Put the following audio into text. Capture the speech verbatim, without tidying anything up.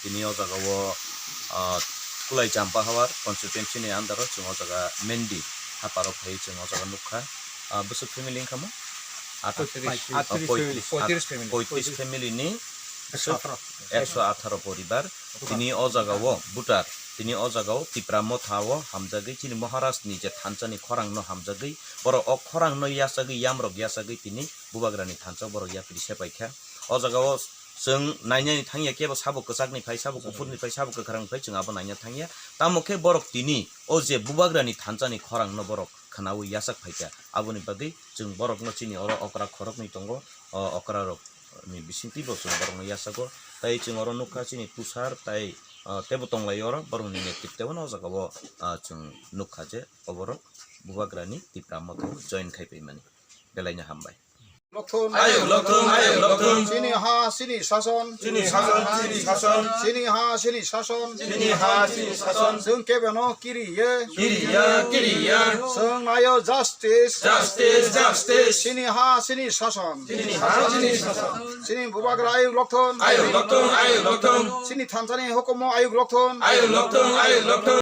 Tini o jaga o, ah, Kulai Champa Hawar constituency ni under o chwng o jaga Mendi haparo phai chwng o jaga nukha. Ah, bwswk family wngkha mo? Atharo. Poitris. Ah, poitris, poitris family. Poitris family ni ekso atharo. Ekso atharo poribar. Tini o jaga o voter, tini o jaga o Tipra Motha o hamjagwi, chini Maharaj ni je thansa ni khorang no hamjagwi, borok o khorang no yachagwi, yamrok yachagwi tini Bubagra ni thansa o borok yapri sepaikha. O jaga o chwng nainani thangya kebo sabo kwchak ni phai, sabo kuphur ni phai, sabo kwkhwrang ni phai, chwng abo naina thangya. Tamo khe borok tini o je Bubagra ni thansa ni khorang no borok khwnaui yachak phaikha. Aboni bagwi chwng borok no chini oro okra khorok ni tongo, o okra rok ni bisingtwi bo chwng borok no yachago. Tai chwng oro nukha chini Tushar tai, o, tebo tonglai oro borok ni netripte o no o jaga o, o, chwng nukha je oborok Bubagra ni Tipra Motha o join khai paimani. Belai no hambai. Lokthun. Ayuk lokthun, ayuk lokthun. Chini ha, chini sason. Chini sason, chini sason. Chini ha, chini sason. Chini ha, chini sason. Chwng kebeno kiriye. Kiriya, kiriya. Chwng nayo justice. Justice, justice. Chini ha, chini sason. Chini ha, chini sason. Chini Bubagra ayuk lokthun. Ayuk lokthun, ayuk lokthun. Chini thansani hukumo ayuk lokthun. Ayuk lokthun, ayuk lokthun.